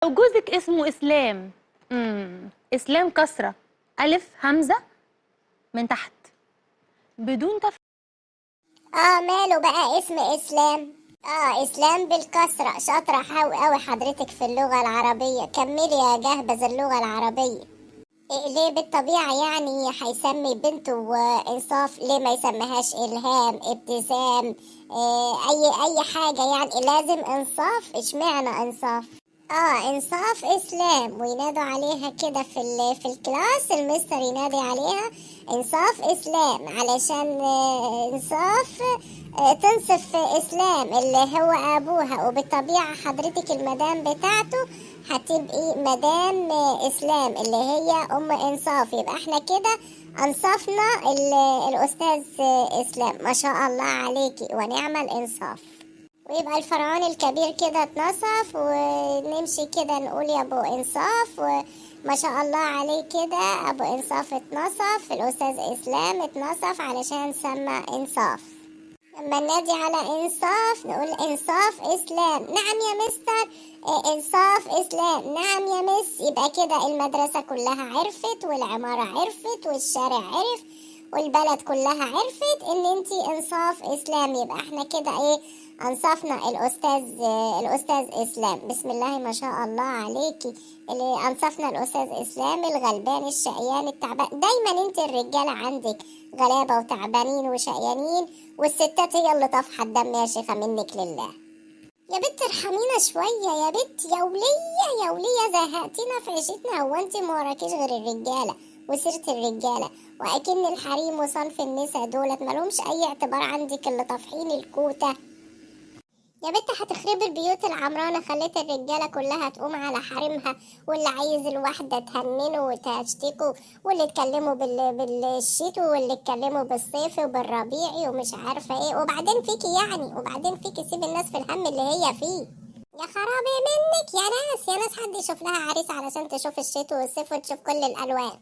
لو جوزك اسمه اسلام، اسلام كسره الف همزه من تحت بدون تف. ماله بقى اسم اسلام؟ اسلام بالكسرة. شاطرة حاوي قوي حضرتك في اللغة العربية، كملي يا جهبذ اللغة العربية. إيه ليه بالطبيعة يعني هيسمي بنته انصاف؟ ليه ما يسميهاش الهام، ابتسام، إيه اي حاجة يعني؟ لازم انصاف؟ اشمعنى انصاف؟ انصاف اسلام، وينادوا عليها كده في ال class، المستر ينادي عليها انصاف اسلام علشان انصاف تنصف اسلام اللي هو ابوها. وبالطبيعة حضرتك المدام بتاعته هتبقي مدام اسلام اللي هي ام انصاف، يبقى احنا كده انصفنا الاستاذ اسلام. ما شاء الله عليكي ونعم الانصاف. ويبقى الفرعون الكبير كده اتنصف، ونمشي كده نقول يا ابو انصاف، وما شاء الله عليه كده ابو انصاف اتنصف، الاستاذ اسلام اتنصف علشان سمى انصاف. لما ننادي على انصاف نقول انصاف اسلام، نعم يا مستر، انصاف اسلام، نعم يا مس. يبقى كده المدرسة كلها عرفت، والعمارة عرفت، والشارع عرف، والبلد كلها عرفت ان انتي انصاف اسلام. يبقى احنا كده ايه، انصفنا الاستاذ اسلام. بسم الله ما شاء الله عليكي، اللي انصفنا الاستاذ اسلام الغلبان الشقيان التعبان. دايما انت الرجاله عندك غلابه وتعبانين وشقيانين، والستات هي اللي طافحه الدم يا شيخه، منك لله يا بنت. ارحمينا شويه يا بنت، يا وليه يا وليه زهقتينا في عيشتنا. هو انت ما وراكيش غير الرجاله وسيره الرجاله، واكن الحريم وصنف النساء دولت مالهمش اي اعتبار عندك، اللي طافحين الكوته يا بنت. هتخربي البيوت العمرانة، خليت الرجالة كلها تقوم على حريمها، واللي عايز الواحدة تهننه وتشتكه، واللي تكلمه بالشتو، واللي تكلمه بالصيف وبالربيعي ومش عارفة ايه. وبعدين فيكي يعني، وبعدين فيكي سيب الناس في الهم اللي هي فيه. يا خرابي منك يا ناس، يا ناس حد يشوف لها عريس علشان تشوف الشتو والصيف وتشوف كل الألوان.